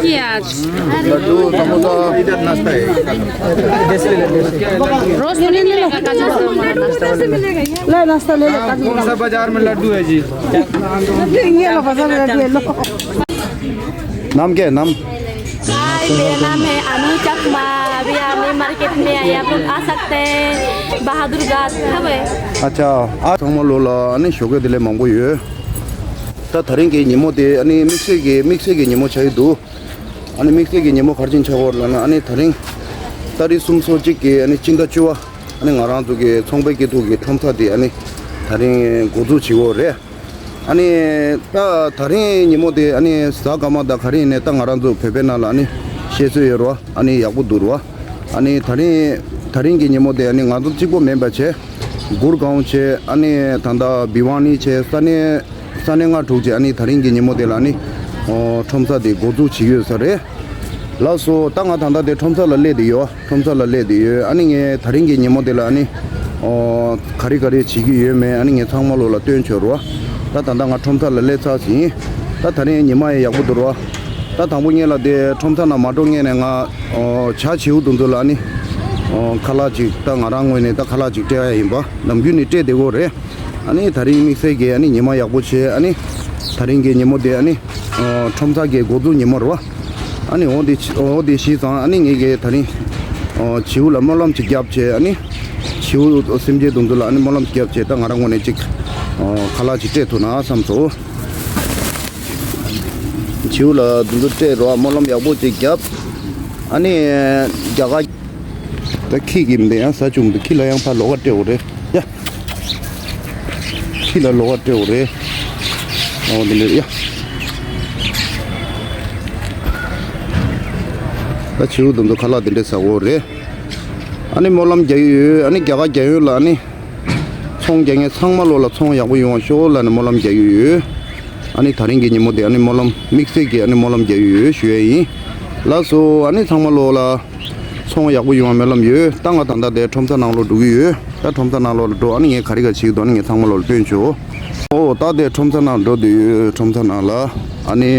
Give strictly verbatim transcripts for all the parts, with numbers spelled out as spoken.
किया आज। लड्डू, समोसा। इधर नाश्ता है। रोज तो नहीं मिलेगा, काजू। ले, नाश्ता ले ले, काजू। कौन सा बाजार में लड्डू है जी? ये लो, बाजार में लड्डू है, लो। नाम क्या है, नाम? हाय, मेरा नाम है अनु चकमा। अभी हम मार्केट में आए, आप लोग आ सकते हैं। बहादुरगढ़ है भाई। अच्छा, ཨ་ཚང་མ་ལོ་ལ་ཨ་ནི་ཞོགས་ཀས་བདེ་ལེགས་མང་པོ་ཡོད། ད་ད་རིང་གི་ཉིན་མོ་དེ་ཨ་ནི་དམིགས་བསལ་གྱི་དམིགས་བསལ་གྱི་ཉིན་མོ་ཆགས་ཀྱི་འདུག་ཨ་ནི་དམིགས་བསལ་གྱི་ཉིན་མོ་ག་རེ་བྱས་ནས་ཆགས་ཀྱི་ཡོད་ལབ་ན། ཨ་ནི་ད་རིང་ཏ་རིག་སུམ་ཅུ་སོ་གཅིག་གི་ཨ་ནི་སྤྱི་ཟླ་བཅུ་པ། ཨ་ནི་ང་རང་ཚོ་གི་ཚོང་པའི་སྐྱིད་སྡུག་གི་ཁྲོམ་ས་དེ་ཨ་ནི་ད་རིང་འགོ་འཛུགས་བྱེད་ཀྱི་ཡོད་རེད། ཨ་ནི་ད་ད་རིང་ཉིན་མོ་དེ་ཨ་ནི་གཟའ་སྐར་མ་དང་ག་རེ་ཡིན་ནའི་ད་ང་རང་ཚོ་བོད་པའི་ནང་ལ་ཨ་ནི་བཤད་སྲོལ་ཡོད་རེད་བ། ཨ་ནི་ཡག་པོ་འདུག་རེད་བ། ཨ་ནི་ད་རིང་ད་རིང་གི་ཉིན་མོ་དེ་ཨ་ནི་ང་ཚོ་གཅིག་པོ་མིན་པ་བྱས། གུར་གོང་བྱས། ཨ་ནི་ད་ལྟ་བི་ཝང་ནི་བྱས། ས་གནས་ས་གནས་ལྔ་དྲུག་བྱས། ཨ་ནི་ད་རིང་གི་ཉིན་མོ་དེ་ལ་ཨ་ནི་ཨོ་ཁྲོམ་ས་དེ་འགོ་འཛུགས་བྱེད་ཀྱི་ཡོད་ས་རེད། ལགས་སོ། ད་ང་ད་ལྟ་དེ་ཁྲོམ་ས་ལ་སླེབས་བསྡད་ཡོད། ཁྲོམ་ས་ལ་སླེབས་བསྡད་ཡོད། ཨ་ནི་ངས་ད་རིང་གི་ཉིན་མོ་དེ་ལ་ཨ་ནི་ཨོ་ག་རེ་ག་རེ་བྱེད་ཀྱི་ཡོད་མེད་ཨ་ནི་ངས་ཚང་མ་ལོ་ལ་སྟོན་ཆོག་རོ། ད་ད་ལྟ་ང་ཁྲོམ་ས་ལ་སླེབས་ཚར་ཟིན། ད་ད་རིང་ཉི་མ་ཡང་ཡག་པོ་འདུག་རོ། ད་དང་པོ་ངས་ལ་དེ་ཁྲོམ་ས་ནང་མ་འགྲོ་སྔོན་ནས་ང་ཨོ་བྱ་བྱིའུ་དེ་ཚོ་ལ་ཨ་ནི་ཨོ་ཁ་ལག་ཅིག་ད་ང་རང་ངོས་ནས་ད་ཁ་ལག་ཅིག་སྤྲད་ཡ་ཡིན་པ། ནམ་རྒྱུན་ནས་སྤྲད་བསྡད་ཀྱི་ཡོད་རེད། ཨ་ནི་ད་རིང་དམིགས་བསལ་གྱི་ཨ་ནི་ཉི་མ་ཡག་པོ་བྱས། ཨ་ནི་ད་རིང་གི་ཉིན་མོ་དེ་ཨ་ནི་ཨོ་ཁྲོམ་ས་གི་འགོ་འཛུགས་ཉིན་མོ་རེད་བ། ཨ་ནི་འོ་དེ་འོ་དེ་ཤེས་ཙང་ཨ་ནི་ངས་གི་ད་རིང་ཨོ་བྱིའུ་ལ་སྨོན་ལམ་ཅིག་བརྒྱབ་བྱས། ཨ་ནི་བྱིའུ་སེམས་ཅན་དེ་ཚོ་ལ་ཨ་ནི་སྨོན་ལམ་ཅིག་བརྒྱབ་བྱས། ད་ང་རང་ངོས་ནས་ཅིག་ཨོ་ཁ་ལག་ཅིག་སྤྲད་ཐུབ་ན་བསམ་སོང་། བྱིའུ་ལ་དེ་ཚོ་སྤྲད་རོགས། སྨོན་ལམ་ཡག་པོ་ཅིག་བརྒྱབ། ཨ་ནི་རྒྱ་གར། ད་ཁྱི་གི་མི་འདུག་ཡང་ཟ་བཅུག་མི་འདུག་ཁྱི་ལ་ཡང་ཕར་ལོགས་ཀ་སྤྲད་དགོས་རེད་ཡ། ཁྱི་ལ་ལོགས་ཀ་སྤྲད་དགོས་རེད། ཨོ་འདི་འདྲ་ཡ། ད་བྱིའུ་དེ་ཚོ་ཁ་ལག་འདི་འདྲ་ཟ་དགོས་རེད། ཨ་ནི་སྨོན་ལམ་རྒྱག་གི་ཡོད། ཨ་ནི་རྒྱ་གར་རྒྱལ་ཡོངས་ལ་ཨ་ནི་ཚོང་རྒྱག་མཁན་ཚང་མ་ལོ་ལ་ཚོང་ཡག་པོ་ཡོང་བ་ཤོག་ལབ་ནས་སྨོན་ལམ་རྒྱག་གི་ཡོད། ཨ་ནི་ད་རིང་གི་ཉིན་མོ་དེ་ཨ་ནི་སྨོན་ལམ་དམིགས་བསལ་གྱི་ཨ་ནི་སྨོན་ལམ་རྒྱག་གི་ཡོད་ཞུ་ཡ་ཡིན། ལགས་སོ། ཨ་ནི་ཚང་མ་ལོ་ལ་ཚོང་ཡག་པོ་ཡོང་བའི་སྨོན་ལམ་ཡོད། ད་ང་ད་ལྟ་དེ་ཁྲོམ་ས་ནང་ལོགས་འགྲོ་གི་ཡོད། ད་ཁྲོམ་ས་ནང་ལོགས་ལ་འགྲོ། ཨ་ནི་ངས་ག་རེ་ག་བྱེད་ཀྱི་འདུག་ཨ་ནི་ངས་ཚང་མ་ལོགས་ལ་སྟོན་ཆོག་ཨོ་ད་དེ་ཁྲོམ་ས་ནང་འགྲོ་བསྡད་ཡོད། ཁྲོམ་ས་ནང་ལ་ཨ་ནི་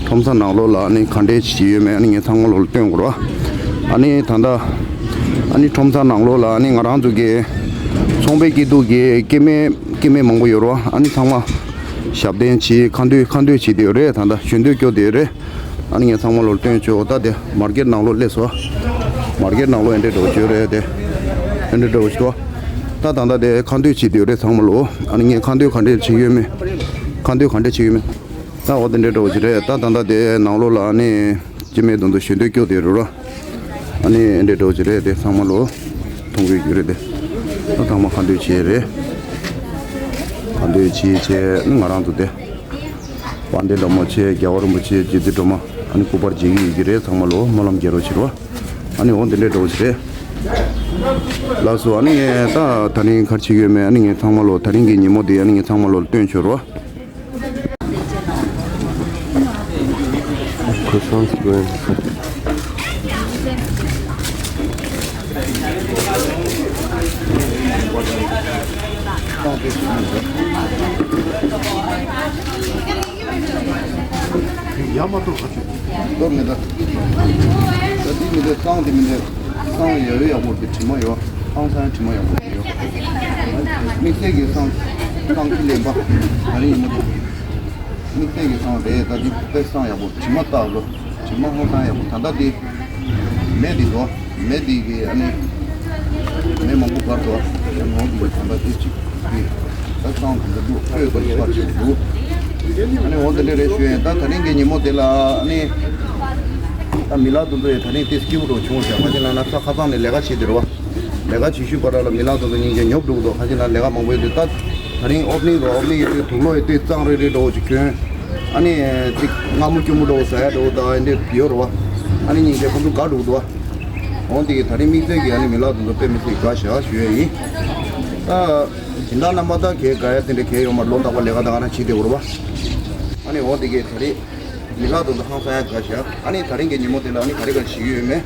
ཁྲོམ་ས་ནང་ལོགས་ལ་ཨ་ནི་ག་འདྲས་བྱེད་ཀྱི་ཡོད་མེད་ཨ་ནི་ངས་ཚང་མ་ལོགས་ལ་སྟོན་དགོས་རེད་བ། ཨ་ནི་ད་ལྟ་ཨ་ནི་ཁྲོམ་ས་ནང་ལོགས་ལ་ཨ་ནི་ང་རང་ཚོ་གི་ཚོང་པའི་སྐྱིད་སྡུག་གི་སྐྱེ་དམན་སྐྱེ་དམན་མང་པོ་ཡོད་རེད་བ། ཨ་ནི་ཚང་མ་ཞབས་བརྟན་བྱེད། ཁ་འདོན་ཁ་འདོན་བྱེད་བསྡད་ཡོད་རེད། ད་ལྟ་ཞལ་འདོན་སྐྱོར་བསྡད་ཡོད་རེད། ཨ་ནི་ངས་ཚང་མ་ལོགས་ལ་སྟོན་ཆོག་ད་དེ་མར་ཀེཊ་ནང་ལོགས་སླེབས་སོང་། མར་ཀེཊ་ནང་ལོགས་ཨེ་འདྲས་འགྲོ་བྱོས་རེད་དེ། ཨེ་འདྲས་འགྲོ་བྱོས། ད་ད་ལྟ་དེ་ཁ་འདོན་བྱེད་བསྡད་ཡོད་རེད་ཚང་མ་ལོགས། ཨ་ནི་ངས་ཁ་འདོན་ག་འདྲས་བྱེད་ཀྱི་ཡོད་མེད། ཁ་འདོན་ག་འདྲས་བྱེད་ཀྱི་ཡོད་མེད། ད་འོ་དེ་འདྲས་འགྲོ་བྱོས་རེད། ད་ད་ལྟ་དེ་ནང་ལོགས་ལ་ཨ་ནི་སྐྱེ་དམན་དེ་ཚོ་ཞལ་འདོན་སྐྱོར་བསྡད་ཡོད་རེད། ཨ་ནི་ཨེ་འདྲས་འགྲོ་བྱོས་རེད་དེ་ཚང་མ་ལོགས། མཐོང་གི་ཡོད་རེད་དེ། ད་ཚང་མ་ཁ་འདོན་བྱས་རེད། ཁ་འདོན་བྱས་བྱས་ང་རང་ཚོ་དེ། དཔལ་ལྡན་ལྷ་མོ་ཆེ། རྒྱལ་བ་རིན་པོ་ཆེ། རྗེ་བཙུན་སྒྲོལ་མ། ཨ་ནི་སྐུ་པར་མཇལ་གྱི་ཡོད་ཀྱི་རེད། ཚང་མ་ལོགས་སྨོན་ལམ་རྒྱག་རོགས་བྱེད་རོགས། ཨ་ནི་འོ་འདི་འདྲས་འགྲོ་བྱེད་རེད། ལགས་སོ། ཨ་ནི་ད་ད་རིང་ག་རེ་བྱེད་ཀྱི་ཡོད་མེད་ཨ་ནི་ངས་ཚང་མ་ལོགས་ད་རིང་གི་ཉིན་མོ་འདི་ཨ་ནི་ངས་ཚང་མ་ལོགས་ལ་སྟོན་ཆོག་རོགས། Croissants going. ཡ་མ་གཏོགས་ག་ཚོད། གཏོར་མི་འདུག་ད་འདི་མི་འདུག་སང་འདི་མི་འདུག་སང་ཡོད་ཡོད་ཡག་པོ་འདི་དྲི་མ་ཡོད། ཧང་སང་དྲི་མ་ཡག་པོ་འདི་ཡོད། དམིགས་བསལ་གྱི་སང་སང་ཁྱི་ལེན་པ་ང་རེ་ཡིན་མ་གཏོགས། དམིགས་བསལ་གྱི་སང་རེད། ད་འདི་དཔེ་སང་ཡག་པོ་དྲི་མ་བཏགས་ལོ། དྲི་མ་ཧང་སང་ཡག་པོ་ད་ལྟ་འདི། མེ་འདི་དོ། མེ་འདི་གི་ཨ་ནི། མེ་མང་པོ་འབར་དོ། ཡང་ངོ་འདི་གི་ད་ལྟ་འདི་གཅིག་གི། ད་སང་གི་འདི་འདུག་ཨོ་འབར་ཆགས་ཆགས་འདུག་ཨ་ནི་འོ་འདི་འདྲ་རེད་ཞུ་ཡིན། ད་ད་རིང་གི་ཉིན་མོ་འདི་ལ་ཨ་ནི། ད་མི་ལག་འདི་ཚོ་ཡི་ད་རིང་ཏིས་སྐྱིད་པོ་འདྲ་བྱུང་ཤག་ཁ་ཅིག་ལ་ན་ས་ཁ་སང་ནས་ལས་ཀ་བྱེད་དེ་རེད་བ། ལས་ཀ་བྱེད་ཤུལ་བར་ལ་མི་ལག་དེ་ཚོ་སྙིང་རྗེ་ཉོབ་འགྲོ་གི་འདུག་ཁ་ཅིག་ན་ལས་ཀ་མང་པོ་ཡོད་དུས་ད། ད་རིང་ཨོ་པ་ནིང་རོ། ཨོ་པ་ནིང་ཡོད་དུས་དུག་ལོག་ཡོད་དུས་གཙང་རེ་རེ་འདྲ་བོ་ཅིག་གྱོན། ཨ་ནི་ཅིག་མངར་མོ་སྐྱུར་མོ་འདྲ་བོ་ཟ་ཡ་འདྲ་བོ་ད་ཨེ་འདྲ་ཡོད་རེད་བ། ཨ་ནི་སྙིང་རྗེ་ཁོང་ཚོ་དགའ་འགྲོ་གི་འདུག་བ། འོན་ཏེ་ད་རིང་དམིགས་བསལ་གྱི་ཨ་ནི་མི་ལག་དེ་ཚོ་དཔེ་མི་སྲིད་དགའ་ཤག་ཞུ་ཡ་ཡིན། ད། སྦྱིན་བདག་རྣམ་པ་ད་གས་དགའ་ཡ་དེ་འདྲ་གས་ཡོད་མ་རེད། ལོ་རྟག་པར་ལས་ཀ་ད་ག་རང་བྱེད་བསྡད་ཡོད་རེད་བ། ཨ་ནི་འོ་དེ་གས་ད་རེས་མི་ལག་དེ་ཚོ་ཧང་སང་ཡ་དགའ་ཤག་ཨ་ནི་ད་རིང་གི་ཉིན་མོ་དེ་ལ་ཨ་ནི་ག་རེ་ག་རེ་བྱེད་ཀྱི་ཡོད་མེད།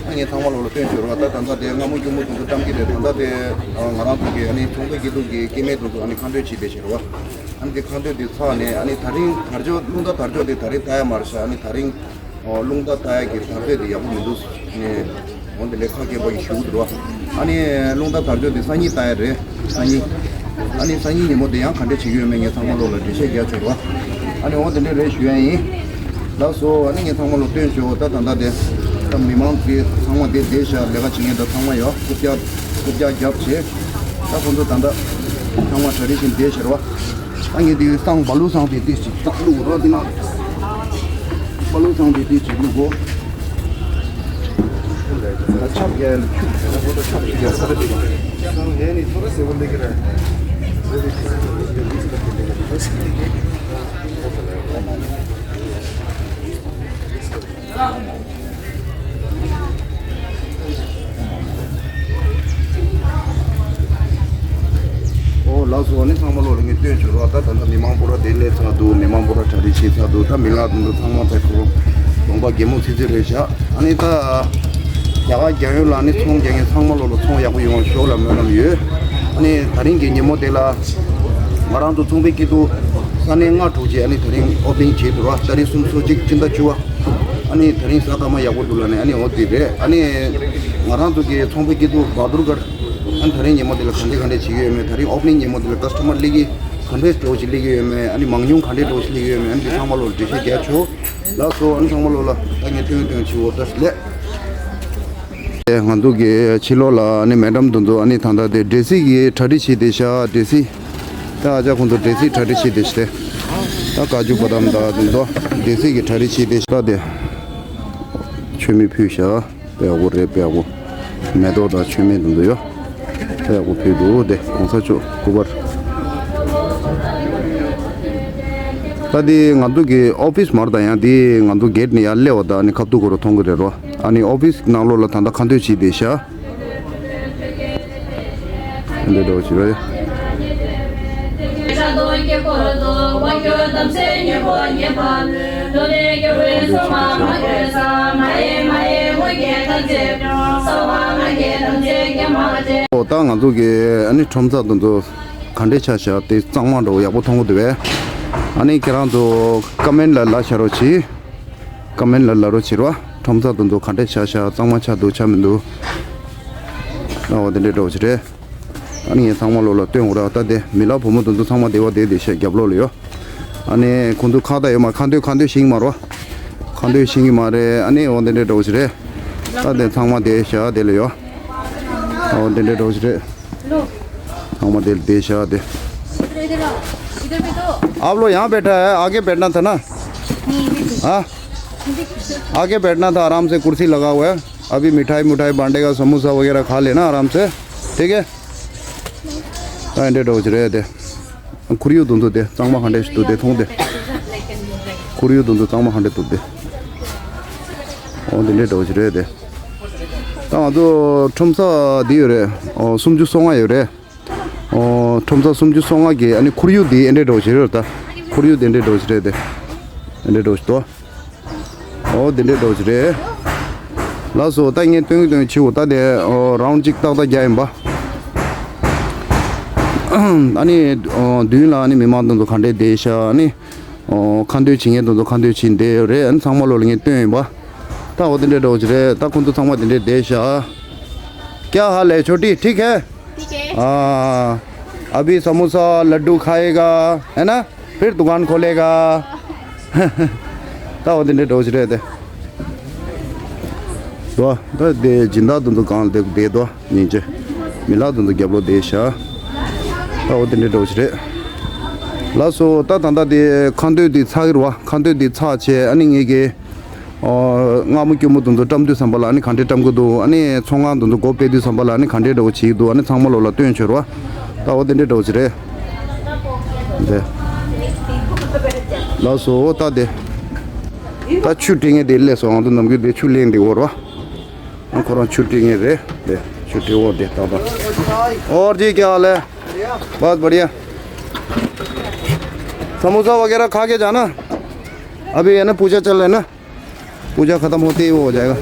ཨ་ངས་ཚང་མ་ལོག་ལ་སྟོན་ཆོག་རོགས། ད་ད་ལྟ་དེ་མངར་མོ་སྐྱུར་མོ་དེ་ཚོ་བཀྲམ་གྱི་རེད། ད་ལྟ་དེ་ང་རང་ཚོ་གི་ཨ་ནི་ཚོང་པའི་སྐྱིད་སྡུག་གི་སྐྱེ་དམན་དེ་ཚོ་ཨ་ནི་ཁ་འདོན་བྱེད་བསྡད་ཤག་རོགས། ཨ་ནི་དེ་ཁ་འདོན་དེ་ཚར་ནས་ཨ་ནི་ད་རིང་དལ་འབྱོར་རླུང་རྟ་དལ་འབྱོར་དེ་ད་རིང་ད་ཡ་མ་རེད་ཤག་ཨ་ནི་ད་རིང་ རླུང་རྟ་བཏགས་ཡག་གི་དར་ཚད་དེ་ཡག་པོ་མི་འདུག་ནས། འོན་ཏེ་ལས་ཁ་སྐྱེལ་པ་ཡིས་ཞུ་གི་འདུག་ར། ཨ་ནི་རླུང་རྟ་དར་ཚོད་དེ་སང་ཉིན་བཏགས་ཡག་རེད། སང་ཉིན། ཨ་ནི་སང་ཉིན་ཉིན་མོ་དེ་ཡང་ག་འདྲས་བྱེད་ཀྱི་ཡོད་མེད་ངས་ཚང་མ་ལོག་ལ་འགྲེལ་བཤད་རྒྱག་ཆོག་ར། ཨ་ནི་འོ་དེ་འདྲས་རེད་ཞུ་ཡག་ཡིན། ལགས་སོ། ཨ་ནི་ངས་ཚང་མ་ལོག་སྟོན་ཞོག་ད་ད་ལྟ་དེ། ད་མི་མང་དེ་ཚང་མ་དེ་བསྡད་ཤག་ལས་ཀ་བྱེད་མཁན་དང་ཚང་མ་ཡོད། རྐུབ་བཀྱག་རྐུབ་བཀྱག་རྒྱབ་བྱས། ད་ཁོང་ཚོ་ད་ལྟ་ཚང་མ་གྲ་སྒྲིག་བྱས་བསྡད་ཤག་ར། ད་ངས་དེ་སང་བ་ལུ་སང་དེ་ཏིས་ཅིག་བཏང་བླུག་རོགས་དེ་ན། བ་ལུ་སང་དེ་ཏིས་ཅིག་བླུག་གོ། ད་ཆབ་རྒྱག་ཡག་ལ་ཁྱུག་ད་ཁོ་ད་ཆབ་ཅིག་རྒྱག་ས་རེད་དེ། ངས་ནི་ཚོ་ར་ཟེར་བ་ལེགས་ཀྱི་རེད། ཨོ་ལགས་སོ། ཨ་ནི་ཚང་མ་ལོག་ལ་ངས་སྟོན་ཆོག་ར། ད་ད་ལྟ་མི་མང་པོ་ར་དེ་སླེབས་ཚར་འདུག་མི་མང་པོ་ར་གྲ་སྒྲིག་བྱས་ཚར་འདུག་ད་མི་ལག་དེ་ཚོ་ཚང་མ་ད་ཁོ་གདོང་པ་གད་མོ་ཚིག་ཚིག་རེད་ཤག་ཨ་ནི་ད་རྒྱ་གར་རྒྱག་ཡུལ་ལ་ཨ་ནི་ཚོང་རྒྱག་མཁན་ཚང་མ་ལོག་ལ་ཚོང་ཡག་པོ་ཡོང་བ་ཤོག་ལ་སྨོན་ལམ་ཡོད། ཨ་ནི་ད་རིང་གི་ཉིན་མོ་དེ་ལ་ང་རང་ཚོ་ཚོང་པའི་སྐྱིད་སྡུག་ས་གནས་ལྔ་དྲུག་བཅས་ཨ་ནི་ད་རིང་ཨོ་པེ་ནིང་བྱས་འདུག་ར། ཏ་རིག་སུམ་ཅུ་སོ་གཅིག་སྤྱི་ཟླ་བཅུ་པ། ཨ་ནི་ད་རིང་གཟའ་སྐར་མ་ཡག་པོ་འདུག་ལ་ནི་ཨ་ནི་འོ་དེ་རེད། ཨ་ནི་ང་རང་ཚོ་གི་ཚོང་པའི་སྐྱིད་སྡུག་བ་དུར་གར། ཨ་ནི་ད་རིང་ཉིན་མོ་དེ་ལ་ག་འདྲས་ག་འདྲས་བྱེད་ཀྱི་ཡོད་མེད། ད་རིང་ཨོ་པེ་ནིང་ཉིན་མོ་དེ་ལ་ཀ་སི་ཊ་མར་སླེབས་ཀྱི་ག་འདྲས་འདྲ་བོ་ཞིག་སླེབས་ཀྱི་ཡོད་མེད། ཨ་ནི་མང་ཉུང་ག་འདྲས་འདྲ་བོ་ཞིག་སླེབས་ཀྱི་ཡོད་མེད། ཨ་ནི་འདི་ཚང་མ་ལོག་འགྲེལ་བཤད་རྒྱག་ཆོག་ལགས་སོ། ཨ་ནི་ཚང་མ་ལོག་ལ་ད་ངས་སྟོན་སྟོན་བྱེད་འོ་ད་ལས། ཨེ་ང་ཚོ་གི་ཕྱི་ལོགས་ལ་ཨ་ནི་མེ་ཌམ་དེ་ཚོ་ཨ་ནི་ད་ལྟ་དེ་འདྲེ་སྲིན་གྱི་གྲ་སྒྲིག་བྱས་བསྡད་ཤག་འདྲེ་སྲིན། ད་ཨ་ཅག་ཁོང་ཚོ་འདྲེ་སྲིན་གྲ་སྒྲིག་བྱས་བསྡད་ཤག་སྟེ། ད་ཀ་ཇུ་བ་དམ་དང་དེ་ཚོ་འདྲེ་སྲིན་གྱི་གྲ་སྒྲིག་བྱས་བསྡད་ཤག་སྟེ། མཆོད་མེ་ཕུལ་ཤག་དཔེ་ཡག་པོ་རེད། དཔེ་ཡག་པོ། མེ་ཏོག་དང་མཆོད་མེ་དེ་ཚོ་ཡོད། དཔེ་ཡག་པོ་ཕུལ་འདུག་སྟེ། གོང་ས་མཆོག་སྐུ་པར། ད་འདི་ང་ཚོ་གི་ཨོ་ཕིས་མར་དང་ཡང་འདི་ང་ཚོ་གེ་ཊི་ནས་ཡར་སླེབས་པ་དང་ཨ་ནི་ཁ་ཐུག་གོ་རུ་མཐོང་གི་རེད་རོ། ཨ་ནི་ཨོ་ཕིས་ནང་ལོགས་ལ་ད་ལྟ་ཁ་འདོན་བྱས་བསྡད་ཤག་འདི་འདྲ་བོ་ཞིག་རེད། ཨོ་ད་ང་ཚོ་གི་ཨ་ནི་ཁྲོམ་ས་དེ་ཚོ་ག་འདྲས་ཆགས་ཤག་དེ་གཙང་མ་འདྲ་བོ་ཡག་པོ་མཐོང་གི་འདུག་པས། ཨ་ནི་ཁྱེད་རང་ཚོ་ཀོ་མེན་ཊི་ལ་ལབ་བཞག་རོགས་གྱིས། ཀོ་མེན་ཊི་ལ་ལབ་རོགས་བྱེད་རོགས། ཁྲོམ་ས་དེ་ཚོ་ག་འདྲས་ཆགས་ཤག་གཙང་མ་ཆགས་འདུག་ཆགས་མི་འདུག་ཨོ་དེ་འདྲས་འདྲ་བོ་ཞིག་རེད། ཨ་ནི་ངས་ཚང་མ་ལོག་ལ་སྟོན་འོ་ར། ད་དེ་མི་ལ་བུ་མོ་དེ་ཚོ་ཚང་མ་བདེ་བ་བདེ་བདེ་ཤག་རྒྱབ་ལོགས་ལ་ཡོད། ཨ་ནི་ཁོང་ཚོ་ཁ་བརྡ་ཡོད་མ། ཁ་འདོན་ཁ་འདོན་ཤེས་ཀྱི་མ་རོ། ཁ་འདོན་ཤེས་ཀྱི་མ་རེད། ཨ་ནི་འོ་དེ་འདྲས་འདྲ་བོ་ཞིག་རེད། ད་དེ་ཚང་མ་བསྡད་ཤག་དེ་ལ་ཡོད། འོ་དེ་འདྲས་འདྲ་བོ་ཞིག་རེད། ཚང་མ་དེ་ལ་བསྡད་ཤག་དེ། आप लोग यहाँ बैठा है, आगे बैठना था ना। हाँ, आगे बैठना था, आराम से कुर्सी लगा हुआ है। अभी मिठाई मुठाई बांटेगा, समोसा वगैरह खा लेना आराम से, ठीक है। ད་འདྲས་འདྲ་བོ་ཞིག་རེད་དེ། ཁོར་ཡུག་དེ་ཚོ་དེ་གཙང་མ་ག་འདྲས་ཞིག་འདུག་དེ་མཐོང་དེ། ཁོར་ཡུག་དེ་ཚོ་གཙང་མ་ག་འདྲས་འདུག་དེ། འོ་དེ་འདྲས་འདྲ་བོ་ཞིག་རེད་དེ། ད་ང་ཚོ་ཁྲོམ་ས་འདི་ཡོད་རེད། ཨོ་སུམ་ཅུ་སོ་ལྔ་ཡོད་རེད། ཨོ་ཁྲོམ་ས་སུམ་ཅུ་སོ་ལྔ་གི་ཨ་ནི་ཁོར་ཡུག་འདི་ཨེ་འདྲས་འདྲ་བོ་ཞིག་རེད་ད། ཁོར་ཡུག་འདི་ཨེ་འདྲས་འདྲ་བོ་ཞིག་རེད་དེ། ཨེ་འདྲས་འདྲ་བོ་ཞིག་འདུག་ཨོ་དེ་འདྲས་འདྲ་བོ་ཞིག་རེད། ལགས་སོ། ད་ངས་སྟོན་གྱི་སྟོན་གྱི་བྱེད་འོ་ད་དེ་ཨོ་རའུན་ཌི་གཅིག་ཏག་ཏག་རྒྱག་ཡིན་པ། ཨ་ནི་ཨོ་མདུན་ལ་ཨ་ནི་མི་མང་དེ་ཚོ་ག་འདྲས་བསྡད་ཤག་ཨ་ནི་ཨོ་ཁ་འདོན་བྱེད་མཁན་དེ་ཚོ་ཁ་འདོན་བྱེད་བསྡད་ཡོད་རེད། ཨ་ནི་ཚང་མ་ལོག་ལ་ངས་སྟོན་ཡིན་པ། ད་འོ་དེ་འདྲས་འདྲ་བོ་ཞིག་རེད། ད་ཁོང་ཚོ་ཚང་མ་དེ་འདྲས་བསྡད་ཤག क्या हाल है छोटी, ठीक है? ठीक है। हाँ, अभी समोसा लड्डू खाएगा, है ना? फिर दुकान खोलेगा। ད་འོ་དེ་འདྲས་འདྲ་བོ་ཞིག་རེད་དེ། དོ། ད་དེ་སྦྱིན་བདག་དེ་ཚོ་གང་ལ་བསྡད་བསྡད་དོ་ཉིན་བྱེད། མི་ལག་དེ་ཚོ་རྒྱབ་ལོགས་བསྡད་ཤག་ད་འོ་དེ་འདྲས་འདྲ་བོ་ཞིག་རེད། ལགས་སོ། ད་ད་ལྟ་དེ་ཁ་འདོན་དེ་ཚར་གི་རེད་པ། ཁ་འདོན་དེ་ཚར་བྱས་ཨ་ནི་ངེད་ཀྱི་ཨོ་མངར་མོ་སྐྱུར་མོ་དེ་ཚོ་བཀྲམ་དུས་ཙམ་པ་ལ་ཨ་ནི་ག་འདྲས་བཀྲམ་གི་འདུག་ཨ་ནི་ཚོང་ཁང་དེ་ཚོ་སྒོ་ཕྱེ་དུས་ཙམ་པ་ལ་ཨ་ནི་ག་འདྲས་འདྲ་བོ་བྱེད་ཀྱི་འདུག་ཨ་ནི་ཚང་མ་ལོག་ལ་སྟོན་ཆོག་རེད་པ། ད་འོ་དེ་འདྲས་འདྲ་བོ་ཞིག་རེད། དེ། ལགས་སོ། ད་དེ། ད་ཆུ་སྤྲད་མཁན་དེ་སླེབས་སོང་། ང་ཚོ་ནམ་རྒྱུན་དེ་ཆུ་ལེན་དེ་འོར་བ། ཁོ་རང་ཆུ་སྤྲད་མཁན་རེད། དེ་ཆུ་སྤྲད་འོར་དེ་ཏག་ཏག और जी क्या हाल है? बस बढ़िया। समोसा वगैरह खा के जाना। अभी है ना पूजा चल रहा है ना। पूजा खत्म होते ही वो हो जाएगा।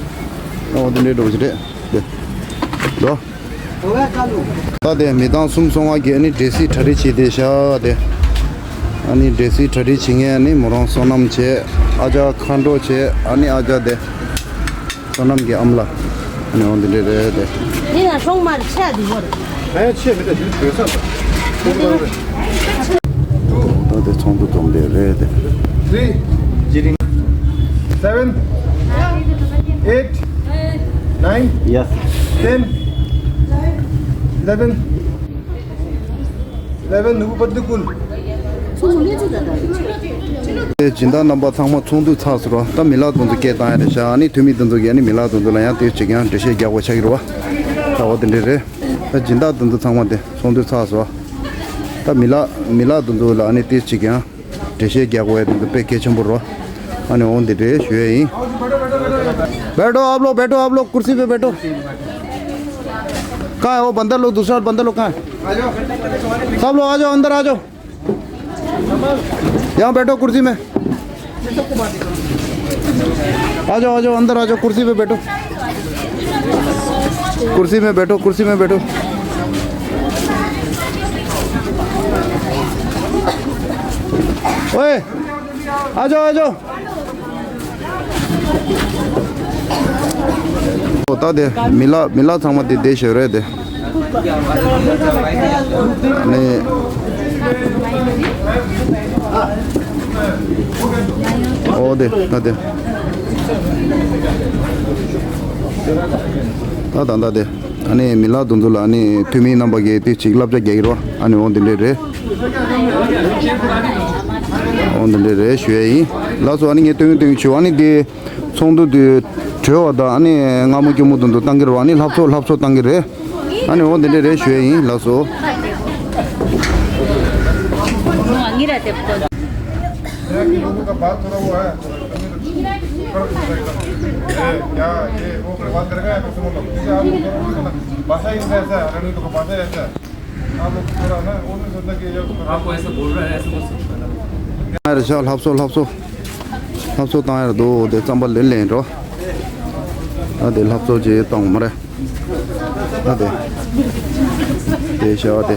ཨོ་དེ་འདྲས་འདྲ་བོ་ཞིག་རེད། དེ། འགྲོ། ད་དེ་མི་གྲངས་སུམ་སོ་ལྔ་གི་ཨ་ནི་འདྲེ་སྲིན་གྲ་སྒྲིག་བྱས་བསྡད་ཤག་དེ། ཨ་ནི་འདྲེ་སྲིད་གྲ་སྒྲིག་བྱེད་མཁན། ཨ་ནི་མོ་རང་བསོད་ནམས་བྱས། ཨ་ཅག་མཁའ་འགྲོ་བྱས། ཨ་ནི་ཨ་ཅག་དེ་བསོད་ནམས་ཀྱི་ཨ་མ་ལགས། ཨ་ནི་འོ་འདི་འདྲས་རེད་དེ། འདི་ན་སྲུང་མར་ཆས་འདི་བོར། ཨེ་ཆས་མི་ད་འདི་བོད་ས་ད། ད་དེ་ཚོགས་འདུ་འཛོམས་དེ་རེད་དེ། Three, seven, eight, nine, yes, ten, eleven. ལེ་བན་ནུ་བུ་པ་ཏི་ཀུལ། ཚོགས་འདུ་སླེབས་ཚུལ་ད་ལྟ་རེད། དེ་སྦྱིན་བདག་རྣམ་པ་ཚང་མ་ཚོགས་འདུ་ཚར་སོང་ར། ད་མི་ལག་དེ་ཚོ་སྐད་བཏང་ཡ་རེད་ཤག་ཨ་ནི་འཐུས་མི་དེ་ཚོ་གིས་ཨ་ནི་མི་ལག་དེ་ཚོ་ལ་ཡང་དེ་ཅིག་ཡང་འགྲེལ་བཤད་རྒྱག་དགོས་ཆགས་ཀྱི་རེད་བ། ད་འོ་དེ་འདྲས་རེད། ད་སྦྱིན་བདག་དེ་ཚོ་ཚང་མ་དེ་ཚོགས་འདུ་ཚར་སོང་། ད་མི་ལག་མི་ལག་དེ་ཚོ་ལ་ཨ་ནི་དེ་ཅིག་ཡང་འགྲེལ་བཤད་རྒྱག་དགོས་ཡ་དེ་ཚོ་དཔེ་གལ་ཆེན་པོ་རེད། ཨ་ནི་འོ་འདི་འདྲས་ཞུ་ཡ་ཡིན། बैठो आप लोग, बैठो आप लोग, कुर्सी पे बैठो। कहाँ है वो बंदर लोग? दूसरा बंदर लोग कहाँ है? सब लोग आ जाओ, अंदर आ जाओ। यहाँ बैठो कुर्सी में। आ जाओ, आ जाओ, अंदर आ जाओ, कुर्सी पे बैठो। कुर्सी में बैठो, कुर्सी में बैठो। ओए, आ जाओ, आ जाओ। ཨོ་ད་དེ་མི་ལག་མི་ལག་ཚང་མ་དེ་བསྡད་ཤོད་རེད་དེ། ནི། ཨོ་དེ་ད་དེ། ད་ད་ད་དེ། ཨ་ནི་མི་ལག་དེ་ཚོ་ལ་ཨ་ནི་འཐུས་མི་རྣམ་པ་གིས་དེ་ཅིག་བསླབ་བྱ་རྒྱག་གི་རེད་བ། ཨ་ནི་འོ་འདི་འདྲས་རེད། འོ་འདི་འདྲས་རེད་ཞུ་ཡ་ཡིན། ལགས་སོ། ཨ་ནི་ངས་སྟོན་གི་སྟོན་གི་བྱུང་། ཨ་ནི་དེ། ཚོགས་འདུ་དེ་གྲོལ་བ་དང་ཨ་ནི་སྔ་མོ་སྐྱུར་མོ་དེ་ཚོ་བཏང་གི་རེད་བ། ཨ་ནི་ལྷ་གསོལ་ལྷ་གསོལ་བཏང་གི་རེད། ཨ་ནི་འོ་འདི་འདྲས་རེད་ཞུ་ཡ་ཡིན། ལགས་སོ། क्या, ये वो बात करेगा, तो समझ लो। जैसे आप लोग करोगे ना, भाषा ही ऐसा है, रणनीति को भाषा ही ऐसा है। आपको ऐसा बोल रहा है, ऐसा मत सोचो। ཨ་རེ་ཤག་ལྷ་གསོལ་ལྷ་གསོལ། ལྷ་གསོལ་བཏང་ཡར་འདུག་དེ་རྩམ་པ་ལེན་ལེན་འགྲོ། ཨ་དེ་ལྷ་གསོལ་ཅིག་བཏང་མ་རེད། ཨ་དེ། དེ་ཤག་དེ།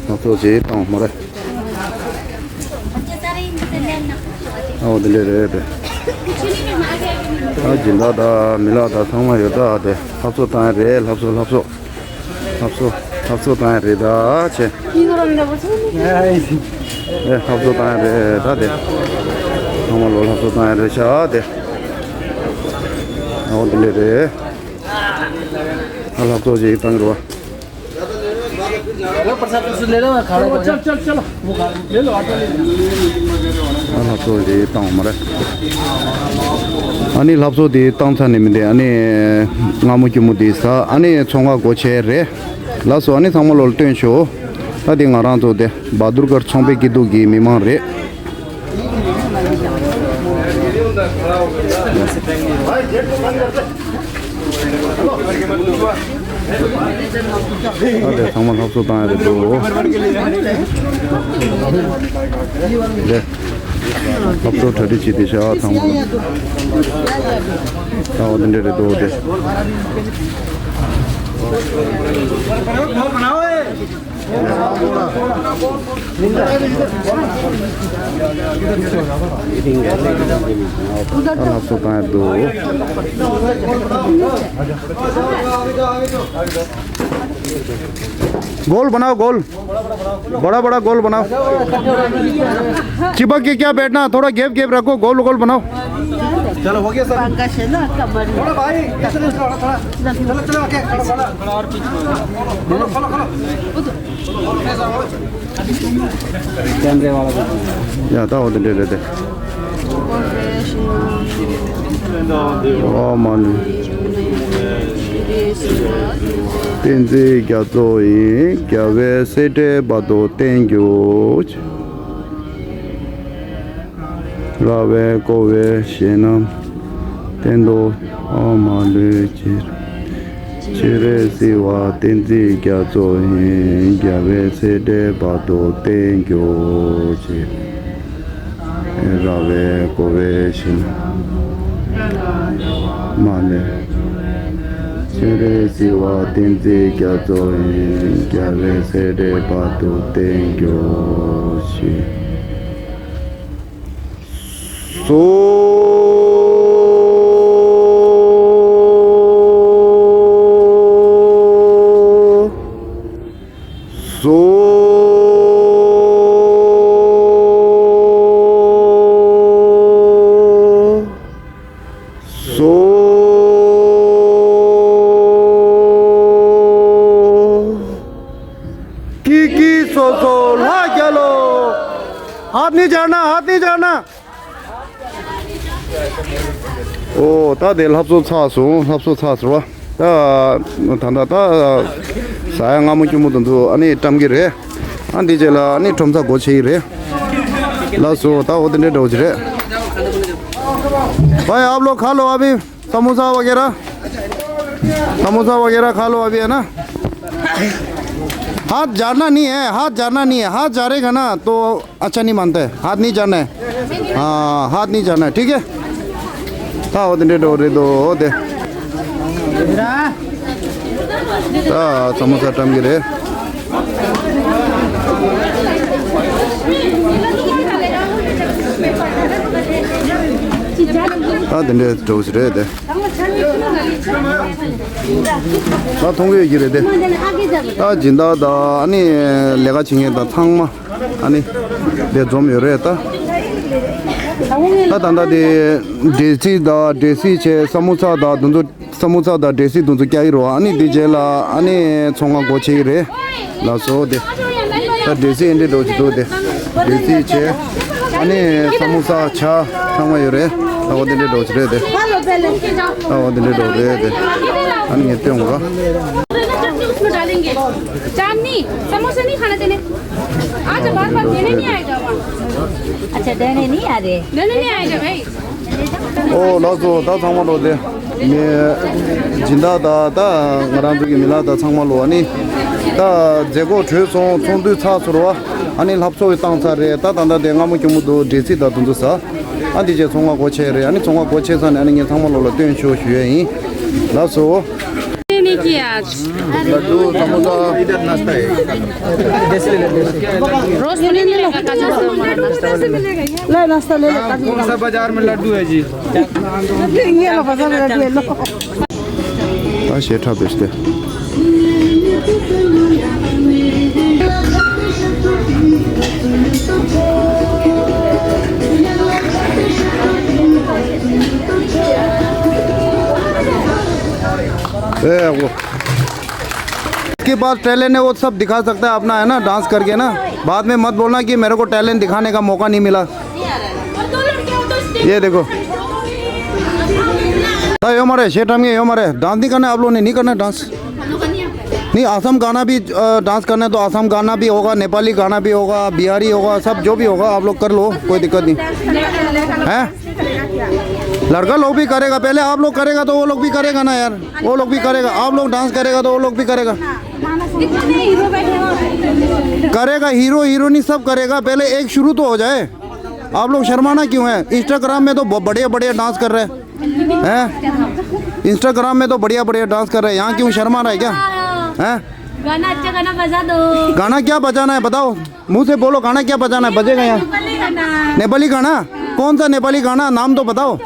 ལྷ་གསོལ་ཅིག་བཏང་མ་རེད། ཨ་འོ་དེ་འདྲས་རེད་དེ། ཨ་སྦྱིན་བདག་དང་མི་ལག་དང་ཚང་མ་ཡོད་ད། དེ་ལྷ་གསོལ་བཏང་ཡ་རེད། ལྷ་གསོལ་ལྷ་གསོལ། ལྷ་གསོལ། ལྷ་གསོལ་བཏང་ཡ་རེད་ད་ཆེ། ཨེ་ལྷ་གསོལ་བཏང་ཡ་རེད་ད་དེ། ཚང་མ་ལོ་ལྷ་གསོལ་བཏང་ཡ་རེད་ཤག་དེ། ཨོ་དེ་འདྲས་རེད། ཨ་ལྷ་གསོལ་ཅིག་བཏང་རོགས། चल, चल, चल। ཨ་ལྷ་གསོལ་དེ་བཏང་མ་རེད། ཨ་ནི་ལྷ་གསོལ་དེ་བཏང་ཚར་ནས་མི་འདུག་ཨ་ནི་སྔ་མོ་སྐྱུར་མོ་དེ་ཟ། ཨ་ནི་ཚོང་ཁང་སྒོ་ཕྱེ་རེད། ལགས་སོ། ཨ་ནི་ཚང་མ་ལོ་ལ་སྟོན་ཤོག་ད་དེ་ང་རང་ཚོ་དེ་བ་དུར་གར་ཚོང་པའི་སྐྱིད་སྡུག་གི་མི་མང་རེད། ཨ་དེ་ཚང་མ་ལྷ་གསོལ་བཏང་ཡ་རེད་འདུག་དེ་ལྷ་གསོལ་གྲ་སྒྲིག་བྱེད་དེ་ཤག་ཚང་མ་ལ། ཨ་འོ་དེ་འདྲས་རེད་འདུག་དེ། ལྷ་གསོལ་བཏང་ཡ་འདུག गोल बनाओ, गोल। बड़ा बड़ा गोल बनाओ। चिपक के क्या बैठना, थोड़ा गैप गैप रखो, गोल गोल बनाओ। चलो, हो गया सर। पंकज है ना, कमर में। थोड़ा भाई, इधर से थोड़ा, थोड़ा। चलो, चलो, OK, थोड़ा, थोड़ा। खोलो, खोलो, खोलो। कैमरे वाला को। ཡ་ད་འོ་དེ་འདྲས་རེད་དེ། ཨོཾ་མ་ཎི། བསྟན་འཛིན་རྒྱ་མཚོ་ཡི། རྒྱལ་བའི་སྲས་བཀྲ་བར་དུ་བརྟན་གྱུར་ཅིག་ར་བས་བསྐོར་བའི་ཞིང་རྣམས་བརྟན་ཏོ། ཨོཾ་མ་ཎི་ཅི། སྤྱན་རས་གཟིགས་དབང་བསྟན་འཛིན་རྒྱ་མཚོ་ཡི། རྒྱལ་བའི་སྲས་བཀྲ་བར་དུ་བརྟན་གྱུར་ཅིག་ར་བས་བསྐོར་བའི་ཞིང་རྣམས་མ་ལས། སྤྱན་རས་གཟིགས་དབང་བསྟན་འཛིན་རྒྱ་མཚོ་ཡི། རྒྱལ་བའི་སྲས་བཀྲས་བདག་ཏུ་བསྟེན་གྱུར་ཅིག། སོ། སོ། སོ། ཀི་ཀི་སོ་སོ་ལྷ་རྒྱལ་ལོ། हाथ नहीं झाड़ना, हाथ नहीं झाड़ना। ཨོ། ད་དེ་ལྷ་གསོལ་ཚར་སོང་། ལྷ་གསོལ་ཚར་སོང་བ། ད་ད་ད་ད་ཟ་ཡ་མངར་མོ་སྐྱུར་མོ་དེ་ཚོ་ཨ་ནི་བཀྲམ་གི་རེད། ཨ་འདི་རྗེས་ལ་ཨ་ནི་ཁྲོམ་ས་སྒོ་ཕྱེ་ཡི་རེད། ལགས་སོ། ད་འོ་དེ་འདྲའི་འདྲ་བོ་ཅིག་རེད། भाई, आप लोग खा लो अभी। समोसा वगैरह, समोसा वगैरह खा लो अभी, है ना। हाथ झाड़ना नहीं है, हाथ झाड़ना नहीं है। हाथ झाड़ेगा ना तो अच्छा नहीं मानता है। हाथ नहीं झाड़ना है। हाँ, हाथ नहीं झाड़ना है, ठीक है। ད་འོ་དེ་འདྲའི་འདྲ་བོ་རེད་དོ། འོ་དེ། ད་ས་མོ་ས་བཀྲམ་གི་རེད། ད་དེ་འདྲའི་འདྲ་བོ་ཞིག་རེད་དེ། ད་མཐོང་གི་ཡོད་ཀྱི་རེད་དེ། ད་སྦྱིན་བདག་དང་ཨ་ནི་ལས་ཀ་བྱེད་མཁན་དང་ཚང་མ་ཨ་ནི་དེ་འཛོམས་ཡོད་རེད་ད། ད་ད་ལྟ་དེ་འབྲས་སིལ་དང་འབྲས་སིལ་བྱས། ས་མོ་ས་དང་དེ་ཚོ། ས་མོ་ས་དང་འབྲས་སིལ་དེ་ཚོ་བཀྱག་ཡི་རོ། ཨ་ནི་དེ་རྗེས་ལ་ཨ་ནི་ཚོང་ཁང་སྒོ་ཕྱེ་ཡི་རེད། ལགས་སོ། དེ་ད་འབྲས་སིལ་ཨེ་འདྲའི་འདྲ་བོ་ཅིག་འདུག་དེ་འབྲས་སིལ་བྱས། ཨ་ནི་ས་མོ་ས་ཇ་ཚང་མ་ཡོད་རེད། ད་འོ་དེ་འདྲའི་འདྲ་བོ་ཅིག་རེད་དེ། ད་འོ་དེ་འདྲའི་འདྲ་བོ་རེད་དེ། ཨ་ནི་ངས་སྟོན་དགོས་ར། चाट नहीं, समोसा नहीं खाना तेने। आज बार बार देने नहीं आएगा वहाँ। अच्छा, देने नहीं आ रहे। देने नहीं आएगा भाई। ཨོ་ལགས་སོ། ད་ཚང་མ་ལོ་དེ། ངས་སྦྱིན་བདག་དང་ད་ང་རང་ཚོ་གི་མི་ལགས་དང་ཚང་མ་ལོ། ཨ་ནི་ད་མཛད་སྒོ་གྲོལ་སོང་། ཚོགས་འདུ་ཚར་སོང་རོ། ཨ་ནི་ལྷ་གསོལ་བཏང་ཚར་རེད། ད་ད་ད་དེ་མངར་མོ་སྐྱུར་མོ་འདུག་འབྲས་སིལ་དང་དེ་ཚོ་ཟ། ཨ་འདི་རྗེས་ཚོང་ཁང་སྒོ་ཕྱེ་རེད། ཨ་ནི་ཚོང་ཁང་སྒོ་ཕྱེ་ཚར་ནས་ཨ་ནི་ངས་ཚང་མ་ལོ་ལ་སྟོན་ཆོག་ཞུ་ཡས་ཡིན། ལགས་སོ། लेने की आज। लड्डू, समोसा। रोज तो नहीं मिलेगा काजू का। ले, नाश्ता ले ले, काजू का। कौन सा बाजार में लड्डू है जी? ये लो, बाजार में लड्डू है, लो। ད་ཞེ་ཁྲ་བེ་སྟེ། ए, वो। इसके पास टैलेंट है, वो सब दिखा सकता है अपना, है ना, डांस करके ना। बाद में मत बोलना कि मेरे को टैलेंट दिखाने का मौका नहीं मिला। ये देखो। हाँ, यो मारे, शेर टाइम ये, यो मारे। डांस नहीं करना है आप लोगों ने, नहीं करना है डांस। नहीं, असम गाना भी, अ, डांस करना है तो असम गाना भी होगा, नेपाली गाना भी होगा, बिहारी होगा, सब जो भी होगा आप लोग कर लो, कोई दिक्कत नहीं। हैं? लड़का लोग भी करेगा, पहले आप लोग करेगा तो वो लोग भी करेगा ना यार, वो लोग भी करेगा। आप लोग डांस करेगा तो वो लोग भी करेगा। करेगा, हीरो हीरोनी सब करेगा, पहले एक शुरू तो हो जाए। आप लोग शर्माना क्यों है? इंस्टाग्राम में तो ब-, बढ़िया बढ़िया डांस कर रहे हैं। हैं? इंस्टाग्राम में तो बढ़िया बढ़िया डांस कर रहे हैं, यहाँ क्यों शर्मा रहा है क्या? हैं? गाना, अच्छा गाना बजा दो। गाना क्या बजाना है बताओ, मुंह से बोलो, गाना क्या बजाना है, बजेगा यहाँ। नेपाली गाना। नेपाली गाना? कौन सा नेपाली गाना, नाम तो बताओ,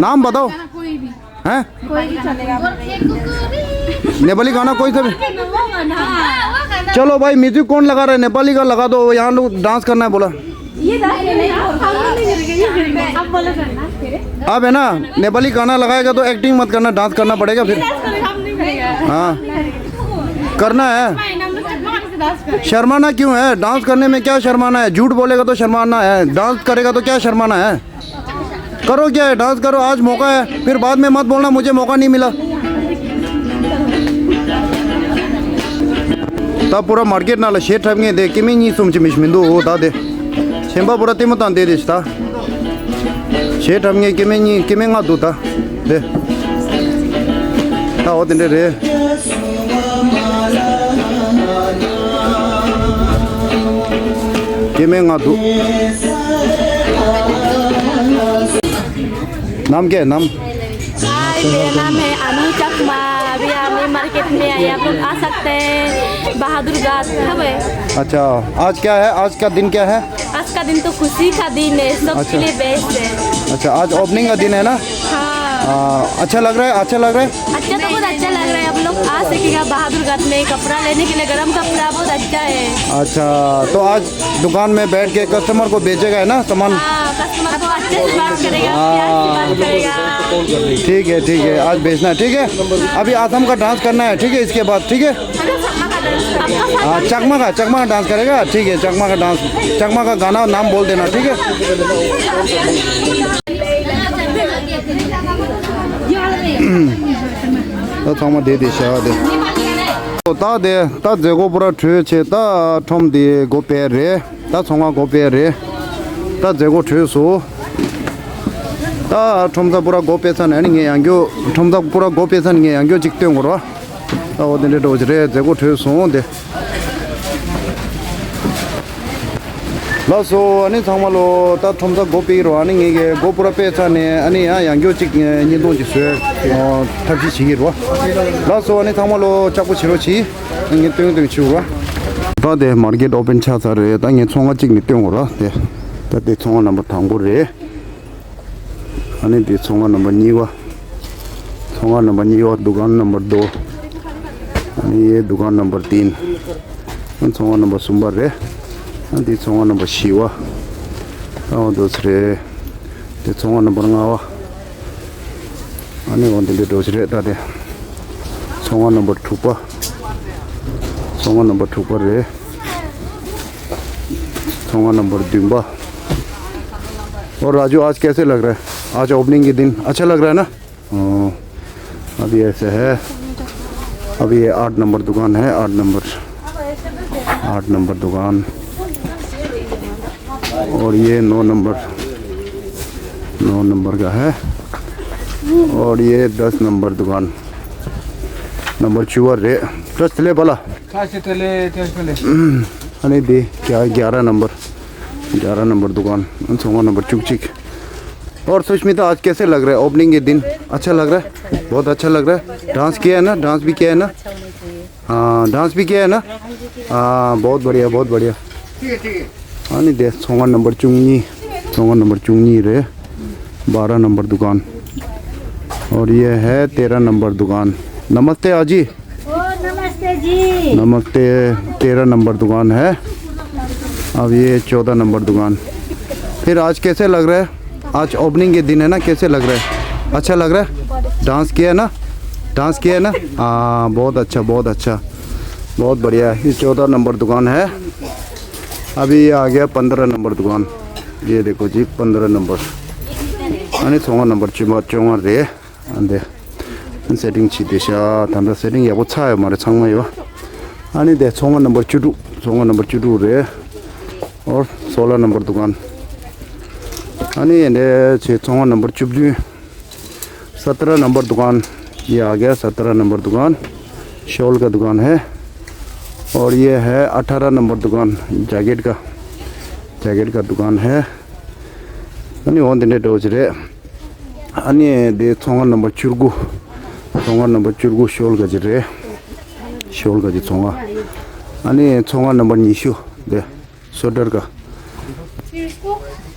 नाम बताओ। कोई भी। हैं? कोई भी चलेगा। नेपाली गाना कोई सा भी। वो गाना। चलो भाई, म्यूजिक कौन लगा रहा है? नेपाली का लगा दो, यहाँ लोग डांस करना है बोला। ये डांस नहीं, हम लोग नहीं करेंगे, ये करेंगे। आप बोलो सर, डांस करें। अब है ना, नेपाली गाना लगाएगा तो एक्टिंग मत करना, डांस करना पड़ेगा फिर। डांस करेंगे, हम नहीं करेंगे। हाँ, करना है। फाइन, हम लोग चकमा से डांस करेंगे। शर्माना क्यों है? डांस करने में क्या शर्माना है? झूठ बोलेगा तो शर्माना है, डांस करेगा तो क्या शर्माना है? करो, क्या है, डांस करो, आज मौका है, फिर बाद में मत बोलना मुझे मौका नहीं मिला। ད་པུ་ར་མར་ཀེཊ་ནང་ལ་གཞས་འཁྲབ་མཁན་དེ་སྐྱེ་དམན་གཉིས་གསུམ་ཅིག་མི་ཤི་མི་འདུག་འོ་ད་དེ། གཞན་པ་པུ་ར་ལྟད་མོ་བཏང་བསྡད་དེ་ཤི་ད། གཞས་འཁྲབ་མཁན་སྐྱེ་དམན་གཉིས། སྐྱེ་དམན་ལྔ་འདུག་ད། དེ། ད་འོ་དེ་འདྲ་རེད། སྐྱེ་དམན་ལྔ་འདུག་ནམ་སྐྱེ་ནམ། हाय, मेरा नाम है अनु चकमा। अभी आर्मी मार्केट में आई, आप लोग आ सकते हैं बहादुरगढ़। हाँ भाई। अच्छा, आज क्या है, आज का दिन क्या है? आज का दिन तो खुशी का दिन है, सबके अच्छा। लिए बेस्ट है। अच्छा, आज ओपनिंग का दिन है ना? हाँ। आ, अच्छा लग रहा है, अच्छा लग रहा है। अच्छा तो बहुत अच्छा लग रहा है, आप लोग आ सकेगा बहादुरगढ़ में कपड़ा लेने के लिए, गरम कपड़ा बहुत अच्छा है। अच्छा, तो आज दुकान में बैठ के कस्टमर को बेचेगा, है ना, सामान? हाँ, कस्टमर को अच्छे से बात करेगा, प्यार से बात करेगा। ठीक है, ठीक है, आज बेचना है, ठीक है। अभी आसाम का डांस करना है, ठीक है, इसके बाद, ठीक है। हाँ, चकमा का, चकमा का डांस करेगा, ठीक है। चकमा का डांस, चकमा का गाना नाम बोल देना, ठीक है। ད་ཚང་མ་བསྡད་དེ་བྱ་བ་དེ། ད་དེ་ད་མཛད་སྒོ་པུ་ར་གྲོལ་བྱས། ད་ཁྲོམ་དེ་སྒོ་ཕྱེ་རེད། ད་ཚོང་ཁང་སྒོ་ཕྱེ་རེད། ད་མཛད་སྒོ་གྲོལ་སོང་། ད་ཁྲོམ་ས་པུ་ར་སྒོ་ཕྱེ་ཚར་ནས་ཨ་ནི་ངས་ཡང་བསྐྱར་ཁྲོམ་ས་པུ་ར་སྒོ་ཕྱེ་ཚར་ནས་ངས་ཡང་བསྐྱར་གཅིག་སྟོན་དགོས་རེད་བ། ད་འོ་དེ་འདྲའི་འགྲོ་གི་རེད། མཛད་སྒོ་གྲོལ་སོང་དེ། ལགས་སོ། ཨ་ནི་ཚང་མ་ལོ། ད་ཁྲོམ་ས་སྒོ་ཕྱེ་ཡི་རོ། ཨ་ནི་ངས་ཀྱི་སྒོ་པུ་ར་ཕྱེ་ཚར་ནས་ཨ་ནི་ཡང་ཡང་བསྐྱར་གཅིག་བརྙན་ཐུང་ཅིག་བཟོས་ཐབས་ཤེས་བྱེད་ཀྱི་རོ། ལགས་སོ། ཨ་ནི་ཚང་མ་ལོ་ལྕགས་པོ་བྱེད་རོགས་གྱིས། ངས་སྟོན་སྟོན་བྱེད་རོ། ད་དེ་མར་ཀེཊ་ཨོ་པན་ཆགས་ཚར་རེད། ད་ངས་ཚོང་ཁང་གཅིག་ནས་སྟོན་དགོས་ར་དེ། ད་དེ་ཚོང་ཁང་ནམ་བར་དང་པོ་རེད། ཨ་ནི་འདི་ཚོང་ཁང་ནམ་བར་གཉིས་པ། ཚོང་ཁང་ནམ་བར་གཉིས་པ། दुकान नंबर दो། ཨ་ནི་ये दुकान नंबर तीन། ཨ་ཚོང་ཁང་ནམ་བར་གསུམ་པ་རེད། ཨ་འདི་ཚོང་ཁང་ནམ་བར་བཞི་པ། ཨ་འོ་འདུག་སེ་རེད། འདི་ཚོང་ཁང་ནམ་བར་ལྔ་པ། ཨ་ནི་འོ་འདི་འདྲའི་འགྲོ་ཞིག་རེད། ད་དེ་ཚོང་ཁང་ནམ་བར་དྲུག་པ། ཚོང་ཁང་ནམ་བར་དྲུག་པ་རེད། ཚོང་ཁང་ནམ་བར་བདུན་པ། और राजू, आज कैसे लग रहा है? आज ओपनिंग के दिन अच्छा लग रहा है ना? ओ, अभी ऐसे है। अभी ये आठ नंबर दुकान है, आठ नंबर, आठ नंबर दुकान। और ये नौ नंबर, नौ नंबर का है। और ये दस नंबर दुकान, नंबर चुवर रे। दस ले भला। अरे दे, क्या, ग्यारह नंबर, ग्यारह नंबर दुकान, सोमा नंबर चुक चिक। और सुष्मिता, आज कैसे लग रहा है ओपनिंग के दिन? अच्छा लग रहा है? बहुत अच्छा लग रहा है। डांस किया है ना? डांस भी किया है ना? हाँ, डांस भी किया है ना? हाँ, बहुत बढ़िया, बहुत बढ़िया। हाँ, नहीं दे, सोमा नंबर चुंगी, सोमा नंबर चुंगी रे, बारह नंबर दुकान। और ये है तेरह नंबर दुकान। नमस्ते आजी। ओ, नमस्ते जी। नमस्ते। तेरह नंबर दुकान है। अब ये चौदह नंबर दुकान। फिर आज कैसे लग रहा है? आज ओपनिंग के दिन है ना, कैसे लग रहा है? अच्छा लग रहा है? डांस किया है ना? डांस किया है ना? हाँ, बहुत अच्छा, बहुत अच्छा, बहुत बढ़िया। ये चौदह नंबर दुकान है। अभी ये आ गया पन्द्रह नंबर दुकान। ये देखो जी, पन्द्रह नंबर। अने सोलह नंबर चुमा चोंगा रे। ཨ་འདི་སེ་ཊིང་བྱས་ཏེ་ཤག་ད་ལྟ་སེ་ཊིང་ཡག་པོ་ཚར་ཡོད་མ་རེད། ཚང་མ་ཡོད། ཨ་ནི་དེ་ཚོང་ཁང་ནམ་བར་བཅུ་དྲུག་ཚོང་ཁང་ནམ་བར་བཅུ་དྲུག་རེད། और सोलह नंबर दुकान। ཨ་ནི་འདི་ཚོང་ཁང་ནམ་བར་བཅུ་བདུན། सत्रह नंबर दुकान। ये आ गया सत्रह नंबर दुकान। शॉल का दुकान है। और ये है अठारह नंबर दुकान, जैकेट का, जैकेट का दुकान है। ཨ་ནི་འོ་འདི་འདྲའི་འགྲོ་གི་རེད། ཨ་ནི་འདི་ཚོང་ཁང་ནམ་བར་བཅུ་དགུ། ཚོང་ཁང་ནམ་བར་བཅུ་དགུ་ཤོལ་ག་ཅི་རེད། ཤོལ་ག་ཅི་ཚོང་ཁང་། ཨ་ནི་ཚོང་ཁང་ནམ་བར་ཉི་ཤུ། འདི་སོ་ཊར་ག།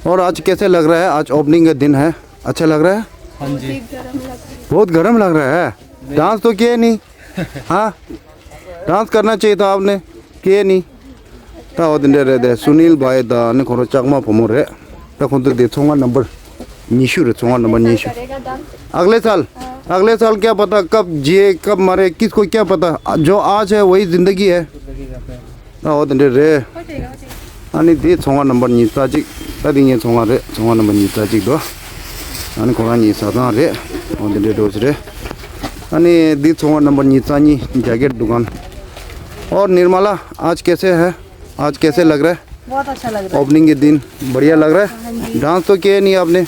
और आज कैसे लग रहा है? आज ओपनिंग का दिन है, अच्छा लग रहा है? हाँ जी। बहुत गर्म लग रहा है। डांस तो किया नहीं। हाँ, डांस करना चाहिए था आपने, किया नहीं। ད་འོ་དེ་འདྲ་རེད་དེ། སུ་ནིལ་བྷའི་དང་ནི་ཁོ་རང་ལྕགས་མ་བུ་མོ་རེད། ད་ཁོང་ཚོ་དེ་ཚོང་ཁང་ནམ་བར་ཉི་ཤུ་རེད། ཚོང་ཁང་ནམ་བར་ཉི་ཤུ། अगले साल, अगले साल क्या पता कब जिए कब मरे, किसको क्या पता। जो आज है वही जिंदगी है। ད་འོ་དེ་འདྲ་རེད། ཨ་ནི་དེ་ཚོང་ཁང་ནམ་བར་ཉི་ཤུ་རྩ་གཅིག་ད་དེ་ངའི་ཚོང་ཁང་རེད། ཚོང་ཁང་ནམ་བར་ཉི་ཤུ་རྩ་གཅིག་དོ། ཨ་ནི་ཁོ་རང་གཉིས་བཟའ་ཚང་རེད། འོ་དེ་འདྲའི་འགྲོ་ཞིག་རེད། ཨ་ནི་འདི་ཚོང་ཁང་ནམ་བར་ཉི་ཤུ་རྩ་གཉིས། जैकेट दुकान। और निर्मला, आज कैसे है? आज कैसे लग रहा है? बहुत अच्छा लग रहा है। ओपनिंग के दिन बढ़िया लग रहा है। हाँ जी। डांस तो किया नहीं आपने?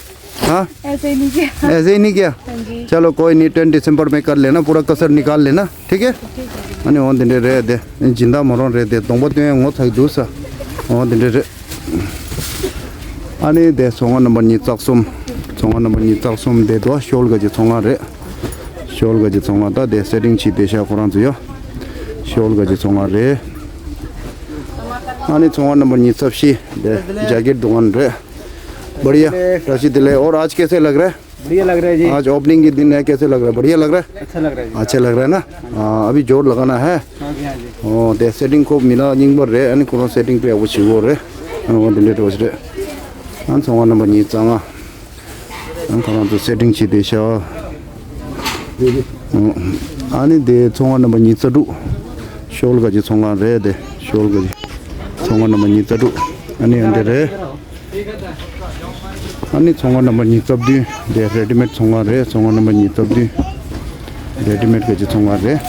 हाँ, ऐसे ही नहीं किया। ऐसे ही नहीं किया? हाँ जी। चलो कोई नहीं, टेन दिसंबर में कर लेना, पूरा कसर निकाल लेना, ठीक है? ठीक है। अनि ओन दिन रे दे, जिंदा मरण रे दे, दोंबो ते ngo thai du sa। Own दिन रे। अनि दे सोंगा नंबर ཉིས་རྩ་གསུམ། ཚོང་ཁང་རྣམ་པ་ཉིས་རྩ་གསུམ་དེ་དོ་ཤོལ་ག་གི་ཚོང་ཁང་རེད། ཤོལ་ག་གི་ཚོང་ཁང་ད་དེ་སེ་ཊིང་བྱས་བསྡད་ཤག་ཁོ་རང་ཚོ་ཡོ། ཤོལ་ག་གི་ཚོང་ཁང་རེད། ཨ་ནི་ཚོང་ཁང་རྣམ་པ་ཉིས་རྩ་བཞི་དེ་ཇེ་ཀེཊ་དུ་ཁང་རེད། बढ़िया। राशि दिले। और आज कैसे लग रहा है? बढ़िया लग रहा है जी। आज ओपनिंग के दिन है, कैसे लग रहा है? बढ़िया लग रहा है? अच्छा लग रहा है जी। अच्छा लग रहा है ना? हाँ, अभी जोर लगाना है। हाँ जी, हाँ जी। ओ, दे सेटिंग को मिला निंग बर रे, अनि कोनो सेटिंग पे अब छिगो रे। अनि वो दिन रे। अनि ཚོང་ཁང་རྣམ་པ་ཉིས་རྩ་ལྔ། ཨ་ཁོ་རང་ཚོ་སེ་ཊིང་བྱེད་བསྡད་ཤག་ཨ་ནི་དེ་ཚོང་ཁང་རྣམ་པ་ཉིས་རྩ་དྲུག་ཤོལ་ག་གི་ཚོང་ཁང་རེད་དེ། ཤོལ་ག་གི་ཚོང་ཁང་རྣམ་པ་ཉིས་རྩ་དྲུག་ཨ་ནི་ཨ་འདི་རེད། ཨ་ནི་ཚོང་ཁང་རྣམ་པ་ཉིས་རྩ་བདུན་དེ་རེ་ཌི་མེད་ཚོང་ཁང་རེད། ཚོང་ཁང་རྣམ་པ་ཉིས་རྩ་བདུན་རེ་ཌི་མེད་ག་གི་ཚོང་ཁང་རེད།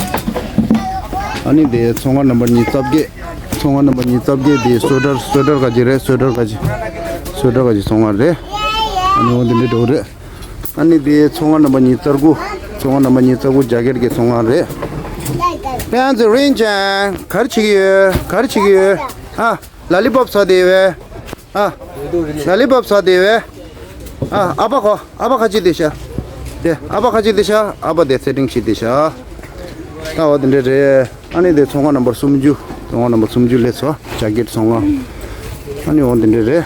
ཨ་ནི་དེ་ཚོང་ཁང་རྣམ་པ་ཉིས་རྩ་བརྒྱད། ཚོང་ཁང་རྣམ་པ་ཉིས་རྩ་བརྒྱད་དེ་སོ་ཊར་སོ་ཊར་ག་གི་རེད། སོ་ཊར་ག་གི་སོ་ཊར་ག་གི་ཚོང་ཁང་རེད། ཨ་ནི་འོ་འདི་འདྲ་འགྲོ་གི་རེད། ཨ་ནི་དེ་ཚོང་ཁང་རྣམ་པ་ཉིས་རྩ་དགུ། ཚོང་ཁང་རྣམ་པ་ཉིས་རྩ་དགུ་ཇེ་ཀེཊ་གི་ཚོང་ཁང་རེད། པན་ཙི་རིན་ཅན་ག་རེ་བྱེད་ཀྱི་ཡོད། ག་རེ་བྱེད་ཀྱི་ཡོད། ཨ་ལ་ལི་པོབ་ཟ་བསྡད་ཡོད། ཨ་ལ་ལི་པོབ་ཟ་བསྡད་ཡོད། ཨ་ཨ་ཕ་ཁོ་ཨ་ཕ་ཁ་ཅིག་བསྡད་ཤག་དེ་ཨ་ཕ་ཁ་ཅིག་བསྡད་ཤག་ཨ་ཕ་དེ་སེ་ཊིང་བྱེད་བསྡད་ཤག་ད་འོ་དེ་འདྲ་རེད། ཨ་ནི་དེ་ཚོང་ཁང་རྣམ་པར་སུམ་ཅུ། ཚོང་ཁང་རྣམ་པར་སུམ་ཅུ་སླེབས་སོང་། ཇེ་ཀེཊ་ཚོང་ཁང་། ཨ་ནི་འོ་དེ་འདྲ་རེད།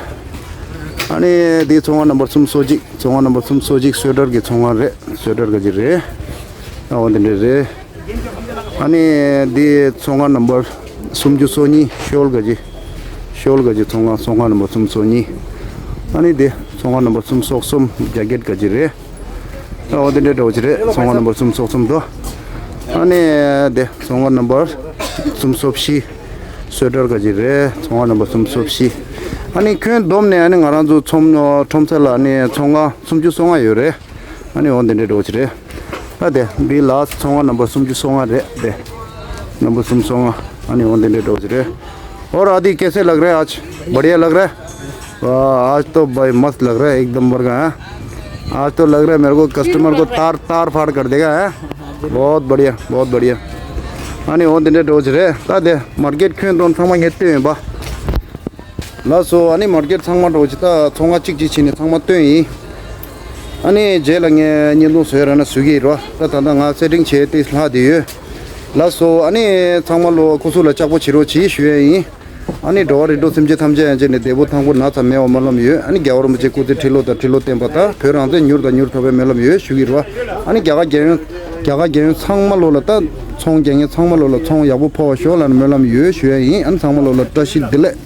ཨ་ནི་དེ་ཚོང་ཁང་རྣམ་པར་སུམ་ཅུ་སོ་གཅིག་ཚོང་ཁང་རྣམ་པར་སུམ་ཅུ་སོ་གཅིག་སོ་ཊར་གི་ཚོང་ཁང་རེད། སོ་ཊར་ག་གི་རེད། ཨ་འོ་དེ་འདྲ་རེད། ཨ་ནི་དེ་ཚོང་ཁང་རྣམ་པར་སུམ་ཅུ་སོ་གཉིས་ཤོལ་ག་གི། ཤོལ་ག་གི་ཚོང་ཁང་ཚོང་ཁང་རྣམ་པར་སུམ་ཅུ་སོ་གཉིས། ཨ་ནི་དེ་ཚོང་ཁང་རྣམ་པར་སུམ་ཅུ་སོ་གསུམ་ཇེ་ཀེཊ་ག་གི་རེད། ཨོ་དེ་འདྲའི་འདྲ་བོ་ཅིག་རེད། ཚོང་ཁང་རྣམ་པར་སུམ་ཅུ་སོ་གསུམ་དོ། ཨ་ནི་དེ་ཚོང་ཁང་རྣམ་པར་སུམ་ཅུ་སོ་བཞི། སོ་ཊར་ག་གི་རེད། ཚོང་ཁང་རྣམ་པར་སུམ་ཅུ་སོ་བཞི། ཨ་ནི་ཁྱོན་བསྡོམས་ནས་ཨ་ནི་ང་རང་ཚོ་ཚོང་ཁྲོམ་ཚ་ལ་ཨ་ནི་ཚོང་ཁང་སུམ་ཅུ་སོ་ལྔ་ཡོད་རེད། ཨ་ནི་འོ་དེ་འདྲའི་འདྲ་བོ་ཅིག་རེད། ཨ་དེ་འདི་ལ་ཚོང་ཁང་རྣམ་པར་སུམ་ཅུ་སོ་ལྔ་རེད་དེ། རྣམ་པར་སུམ་ཅུ་སོ་ལྔ། ཨ་ནི་འོ་དེ་འདྲའི་འདྲ་བོ་ཅིག་རེད། और आदि कैसे लग रहा है आज? बढ़िया लग रहा है? वाह, आज तो भाई मस्त लग रहा है, एकदम बरगा है। आज तो लग रहा है मेरे को कस्टमर को तार तार फाड़ कर देगा है। बहुत बढ़िया, बहुत बढ़िया। ཨ་ནི་འོ་དེ་འདྲའི་འདྲ་བོ་ཅིག་རེད། ད་དེ་མར་ཀེཊ་ཁྱོན་བསྡོམས་ཚང་མ་ངས་སྟོན་ཡིན་པ། ལགས་སོ། ཨ་ནི་མར་ཀེཊ་ཚང་མ་འདྲ་བོ་ཅིག་ད་ཚོང་ཁང་གཅིག་གཅིག་བྱས་ནས་ཚང་མ་སྟོན་ཡིན། ཨ་ནི་རྗེས་ལ་ངས་བརྙན་ཐུང་བཟོས་ར་ན་བཟོ་གི་ཡིན་རོ། ད་ད་ལྟ་ང་སེ་ཊིང་བྱས་ཏེ་ལྷག་བསྡད་ཡོད། ལགས་སོ། ཨ་ནི་ཚང་མ་ལོ་ཁོ་ཚོ་ལ་ལྕགས་པོ་བྱེད་རོགས་གྱིས་ཞུ་ཡ་ཡིན། ཨ་ནི་འགྲོ་བ་རིགས་དྲུག་སེམས་ཅན་ཐམས་ཅད་ཡན་ཆད་ནས་བདེ་པོ་ཐང་པོ་ན་ཚ་མེད་པ་སྨོན་ལམ་ཡོད། ཨ་ནི་རྒྱལ་བ་རིན་པོ་ཆེ་སྐུ་ཚེ་ཁྲི་ལོ་དང་ཁྲི་ལོ་བརྟན་པ་དང་བོད་རང་བཙན་མྱུར་དང་མྱུར་ཐོབ་པའི་སྨོན་ལམ་ཡོད་ཞུ་གི་རེད་བ། ཨ་ནི་རྒྱ་གར་རྒྱལ་ཡོངས་རྒྱ་གར་རྒྱལ་ཡོངས་ཚང་མ་ལོ་ལ་ད་ཚོང་རྒྱག་མཁན་ཚང་མ་ལོ་ལ་ཚོང་ཡག་པོ་ཕོག་པ་ཤོག་ལབ་ནས་སྨོན་ལམ་ཡོད་ཞུ་ཡ་ཡིན། ཨ་ནི་ཚང་མ་ལོ་ལ་བཀྲ་ཤིས་བདེ་ལེགས།